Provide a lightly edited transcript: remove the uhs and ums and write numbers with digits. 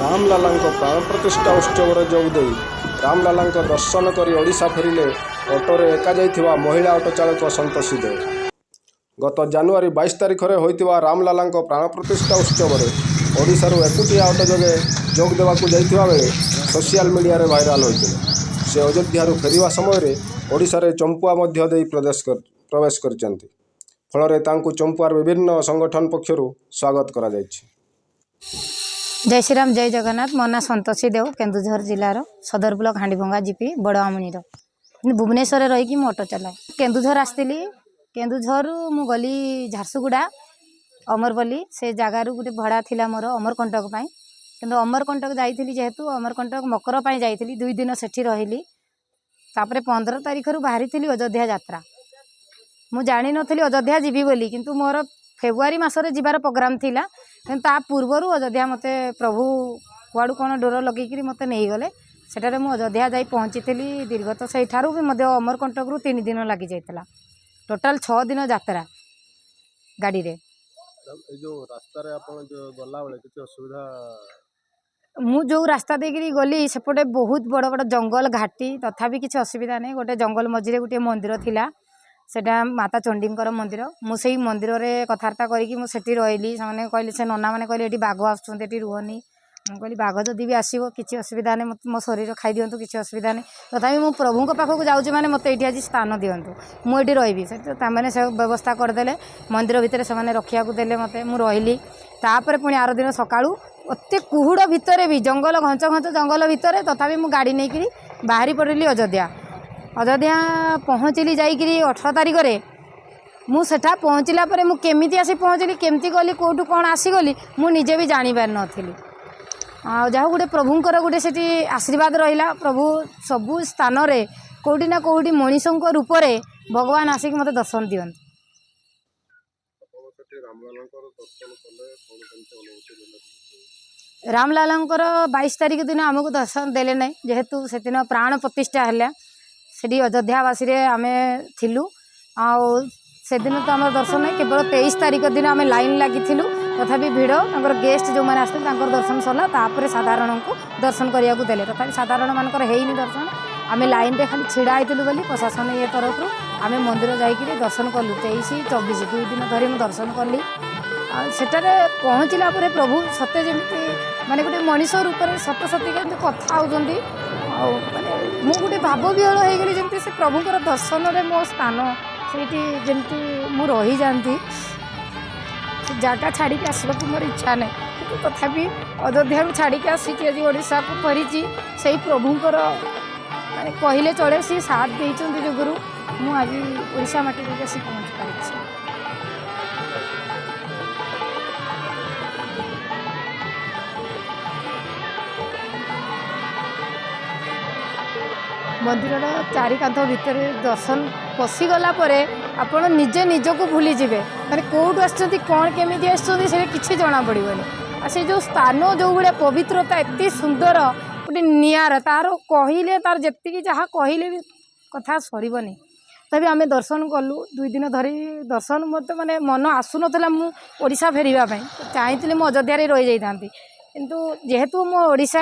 ରାମଲାଲାଙ୍କ ପ୍ରାଣ ପ୍ରତିଷ୍ଠା ଉତ୍ସବରେ ଯୋଗ ଦେଇ ରାମଲାଲାଙ୍କ ଦର୍ଶନ କରି ଓଡ଼ିଶା ଫେରିଲେ ଅଟୋରେ ଏକା ଯାଇଥିବା ମହିଳା ଅଟୋ ଚାଳକ ସନ୍ତୋଷୀ ଦେଓ। ଗତ ଜାନୁଆରୀ 22 ତାରିଖରେ ହୋଇଥିବା ରାମଲାଲାଙ୍କ ପ୍ରାଣ ପ୍ରତିଷ୍ଠା ଉତ୍ସବରେ ଓଡ଼ିଶାରୁ ଏକୁଟିଆ ଅଟୋ ଯୋଗେ ଯୋଗ ଦେବାକୁ ଯାଇଥିବା ବେଳେ ସୋସିଆଲ ମିଡ଼ିଆରେ ଭାଇରାଲ ହୋଇଥିଲେ। ସେ ଅଯୋଧ୍ୟାରୁ ଫେରିବା ସମୟରେ ଓଡ଼ିଶାରେ ଚମ୍ପୁଆ ମଧ୍ୟ ଦେଇ ପ୍ରବେଶ କରିଛନ୍ତି। ଫଳରେ ତାଙ୍କୁ ଚମ୍ପୁଆର ବିଭିନ୍ନ ସଂଗଠନ ପକ୍ଷରୁ ସ୍ୱାଗତ କରାଯାଇଛି। ଜୟ ଶ୍ରୀରାମ, ଜୟ ଜଗନ୍ନାଥ। ମୋ ନାଁ ସନ୍ତୋଷୀ ଦେଓ, କେନ୍ଦୁଝର ଜିଲ୍ଲାର ସଦର ବ୍ଲକ ହାଣ୍ଡିଭଙ୍ଗା ଜିପି ବଡ଼ ଆମଣିର। ଭୁବନେଶ୍ୱରରେ ରହିକି ମୁଁ ଅଟୋ ଚଲାଏ। କେନ୍ଦୁଝର ଆସିଥିଲି। କେନ୍ଦୁଝରରୁ ମୁଁ ଗଲି ଝାରସୁଗୁଡ଼ା ଅମରପଲ୍ଲୀ। ସେ ଜାଗାରୁ ଗୋଟେ ଭଡ଼ା ଥିଲା ମୋର ଅମରକଣ୍ଟକ ପାଇଁ। କିନ୍ତୁ ଅମରକଣ୍ଟକ ଯାଇଥିଲି, ଯେହେତୁ ଅମରକଣ୍ଟକ ମକର ପାଇଁ ଯାଇଥିଲି, 2 ଦିନ ସେଠି ରହିଲି। ତାପରେ 15 ତାରିଖରୁ ବାହାରିଥିଲି ଅଯୋଧ୍ୟା ଯାତ୍ରା। ମୁଁ ଜାଣିନଥିଲି ଅଯୋଧ୍ୟା ଯିବି ବୋଲି, କିନ୍ତୁ ମୋର ଫେବୃଆରୀ ମାସରେ ଯିବାର ପ୍ରୋଗ୍ରାମ୍ ଥିଲା। କିନ୍ତୁ ତା ପୂର୍ବରୁ ଅଯୋଧ୍ୟା ମୋତେ ପ୍ରଭୁ କୁଆଡ଼ୁ କ'ଣ ଡୋର ଲଗେଇକିରି ମୋତେ ନେଇଗଲେ। ସେଠାରେ ମୁଁ ଅଯୋଧ୍ୟା ଯାଇ ପହଞ୍ଚିଥିଲି। ଦୀର୍ଘ ତ ସେଇଠାରୁ ବି ମଧ୍ୟ ଅମରକଣ୍ଟକରୁ 3 ଦିନ ଲାଗିଯାଇଥିଲା। ଟୋଟାଲ୍ 6 ଦିନ ଯାତ୍ରା ଗାଡ଼ିରେ। ଏଇ ଯେଉଁ ରାସ୍ତାରେ ଆପଣ ଯେଉଁ ଗଲାବେଳେ କିଛି ଅସୁବିଧା? ମୁଁ ଯେଉଁ ରାସ୍ତା ଦେଇକିରି ଗଲି, ସେପଟେ ବହୁତ ବଡ଼ ବଡ଼ ଜଙ୍ଗଲ, ଘାଟି, ତଥାପି କିଛି ଅସୁବିଧା ନାହିଁ। ଗୋଟେ ଜଙ୍ଗଲ ମଝିରେ ଗୋଟିଏ ମନ୍ଦିର ଥିଲା, ସେଇଟା ମାତା ଚଣ୍ଡୀଙ୍କର ମନ୍ଦିର। ମୁଁ ସେଇ ମନ୍ଦିରରେ କଥାବାର୍ତ୍ତା କରିକି ମୁଁ ସେଠି ରହିଲି। ସେମାନେ କହିଲେ, ସେ ନନାମାନେ କହିଲେ, ଏଠି ବାଘ ଆସୁଛନ୍ତି, ଏଠି ରୁହନି। ମୁଁ କହିଲି, ବାଘ ଯଦି ବି ଆସିବ କିଛି ଅସୁବିଧା ନାହିଁ, ମୋତେ ମୋ ଶରୀର ଖାଇଦିଅନ୍ତୁ, କିଛି ଅସୁବିଧା ନାହିଁ। ତଥାପି ମୁଁ ପ୍ରଭୁଙ୍କ ପାଖକୁ ଯାଉଛି, ମାନେ ମୋତେ ଏଇଠି ଆଜି ସ୍ଥାନ ଦିଅନ୍ତୁ, ମୁଁ ଏଇଠି ରହିବି। ସେଠି ତାମାନେ ସେ ବ୍ୟବସ୍ଥା କରିଦେଲେ। ମନ୍ଦିର ଭିତରେ ସେମାନେ ରଖିବାକୁ ଦେଲେ ମୋତେ, ମୁଁ ରହିଲି। ତାପରେ ପୁଣି ଆର ଦିନ ସକାଳୁ ଅତି କୁହୁଡ଼ ଭିତରେ ବି, ଜଙ୍ଗଲ, ଘଞ୍ଚ ଘଞ୍ଚ ଜଙ୍ଗଲ ଭିତରେ ତଥାପି ମୁଁ ଗାଡ଼ି ନେଇକିରି ବାହାରି ପଡ଼ିଲି ଅଯୋଧ୍ୟା। ଅଯୋଧ୍ୟା ପହଞ୍ଚିଲି ଯାଇକିରି 18 ତାରିଖରେ। ମୁଁ ସେଠା ପହଞ୍ଚିଲା ପରେ ମୁଁ କେମିତି ଆସି ପହଞ୍ଚିଲି, କେମିତି ଗଲି, କେଉଁଠୁ କ'ଣ ଆସିଗଲି, ମୁଁ ନିଜେ ବି ଜାଣିପାରିନଥିଲି। ଆଉ ଯାହା ଗୋଟେ ପ୍ରଭୁଙ୍କର ଗୋଟେ ସେଠି ଆଶୀର୍ବାଦ ରହିଲା। ପ୍ରଭୁ ସବୁ ସ୍ଥାନରେ କେଉଁଠି ନା କେଉଁଠି ମଣିଷଙ୍କ ରୂପରେ ଭଗବାନ ଆସିକି ମୋତେ ଦର୍ଶନ ଦିଅନ୍ତି। ଆପଣ ସେଠି ରାମଲାଲାଙ୍କର ଦର୍ଶନ କଲେ, କ'ଣ କେମିତି ଅନୁଭୂତି ଦେଲେ? ରାମଲାଲାଙ୍କର 22 ତାରିଖ ଦିନ ଆମକୁ ଦର୍ଶନ ଦେଲେ ନାହିଁ, ଯେହେତୁ ସେଦିନ ପ୍ରାଣ ପ୍ରତିଷ୍ଠା ହେଲା। ସେଠି ଅଯୋଧ୍ୟାବାସୀରେ ଆମେ ଥିଲୁ ଆଉ ସେଦିନ ତ ଆମର ଦର୍ଶନ ନାହିଁ। କେବଳ 23 ତାରିଖ ଦିନ ଆମେ ଲାଇନ୍ ଲାଗିଥିଲୁ। ତଥାପି ଭିଡ଼, ତାଙ୍କର ଗେଷ୍ଟ ଯେଉଁମାନେ ଆସିଥିଲେ ତାଙ୍କର ଦର୍ଶନ ସରିଲା, ତାପରେ ସାଧାରଣଙ୍କୁ ଦର୍ଶନ କରିବାକୁ ଦେଲେ। ତଥାପି ସାଧାରଣମାନଙ୍କର ହେଇନି ଦର୍ଶନ। ଆମେ ଲାଇନ୍ରେ ଖାଲି ଛିଡ଼ା ହେଇଥିଲୁ ବୋଲି ପ୍ରଶାସନ ଇଏ ତରଫରୁ ଆମେ ମନ୍ଦିର ଯାଇକିରି ଦର୍ଶନ କଲୁ। 23, 24, 2 ଦିନ ଧରି ମୁଁ ଦର୍ଶନ କଲି। ଆଉ ସେଠାରେ ପହଞ୍ଚିଲା ପରେ ପ୍ରଭୁ ସତେ ଯେମିତି ମାନେ ଗୋଟେ ମଣିଷ ରୂପରେ ସତ ସତିକା ଯେମିତି କଥା ହେଉଛନ୍ତି। ଆଉ ମାନେ ମୁଁ ଗୋଟେ ଭାବ ବିହ୍ୱଳ ହେଇଗଲି, ଯେମିତି ସେ ପ୍ରଭୁଙ୍କର ଦର୍ଶନରେ ମୋ ସ୍ଥାନ ସେଇଠି ଯେମିତି ମୁଁ ରହିଯାଆନ୍ତି। ସେ ଜାଗା ଛାଡ଼ିକି ଆସିବାକୁ ମୋର ଇଚ୍ଛା ନାହିଁ, କିନ୍ତୁ ତଥାପି ଅଯୋଧ୍ୟାରୁ ଛାଡ଼ିକି ଆସିଛି, ଆଜି ଓଡ଼ିଶାକୁ ଫେରିଛି। ସେଇ ପ୍ରଭୁଙ୍କର ମାନେ କହିଲେ ଚଳେ, ସିଏ ସାଥ ଦେଇଛନ୍ତି ଯୋଗୁରୁ ମୁଁ ଆଜି ଓଡ଼ିଶା ମାଟିରେ ଆସି ପହଞ୍ଚି ପାରିଛି। ମନ୍ଦିରର ଚାରି କାନ୍ଥ ଭିତରେ ଦର୍ଶନ ପଶିଗଲା ପରେ ଆପଣ ନିଜେ ନିଜକୁ ଭୁଲିଯିବେ। ମାନେ କେଉଁଠୁ ଆସିଛନ୍ତି, କ'ଣ କେମିତି ଆସିଛନ୍ତି, ସେଇଟା କିଛି ଜଣାପଡ଼ିବନି। ଆଉ ସେ ଯେଉଁ ସ୍ଥାନ ଯେଉଁ ଭଳିଆ ପବିତ୍ରତା, ଏତେ ସୁନ୍ଦର, ଗୋଟେ ନିଆରା, ତାର କହିଲେ ତାର ଯେତିକି ଯାହା କହିଲେ ବି କଥା ସରିବନି। ତଥାପି ଆମେ ଦର୍ଶନ କଲୁ 2 ଦିନ ଧରି ଦର୍ଶନ। ମୋତେ ମାନେ ମନ ଆସୁନଥିଲା ମୁଁ ଓଡ଼ିଶା ଫେରିବା ପାଇଁ। ଚାହିଁଥିଲି ମୁଁ ଅଯୋଧ୍ୟାରେ ରହିଯାଇଥାନ୍ତି, କିନ୍ତୁ ଯେହେତୁ ମୋ ଓଡ଼ିଶା